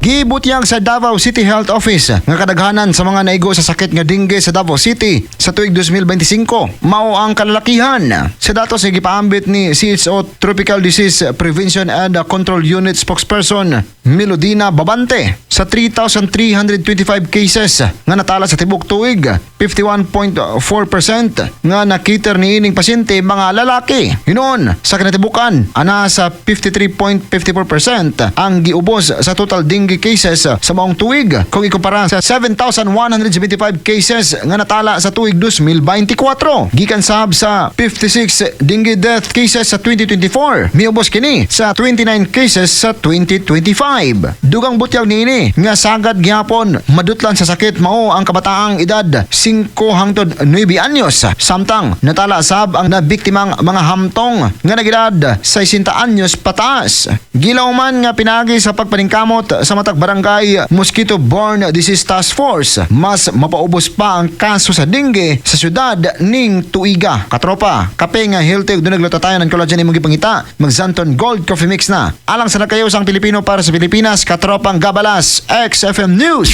Gibutyag sa Davao City Health Office nga kadaghanan sa mga naigo sa sakit nga dengue sa Davao City sa tuig 2025 mao ang kalalakihan. Sa datos nga gipaambit ni CHO Tropical Disease Prevention and Control Unit spokesperson Melodina Babante, sa 3,325 cases nga natala sa tibok tuig, 51.4% nga nakiter niining pasyente mga lalaki. Hinuon sa kinatibukan, ana sa 53.54% ang giubos sa total dengue cases sa maong tuig kung ikumpara sa 7,175 cases nga natala sa tuig 2024. Gikan sab sa 56 dengue death cases sa 2024, miubos kini sa 29 cases sa 2025. Dugang butyag niini nga sagad gihapon madutlan sa sakit mao ang kabataang edad 5 hangtod 9 anyos, samtang natala sab ang nabiktimang mga hamtong nga nag-edad 60 anyos pataas. Gilaw man nga pinagi sa pagpaningkamot sa matag barangay Mosquito Borne Disease Task Force, mas mapaubos pa ang kaso sa dengue sa syudad ning tuiga. Katropa, kape nga healthy ug dunay glutathione ng collagen imong gipangita, mag Xanthone Gold Coffee Mix na. Alang sa nagkayosang Pilipino para sa Pilipinas, Katropang Gabalas, XFM News.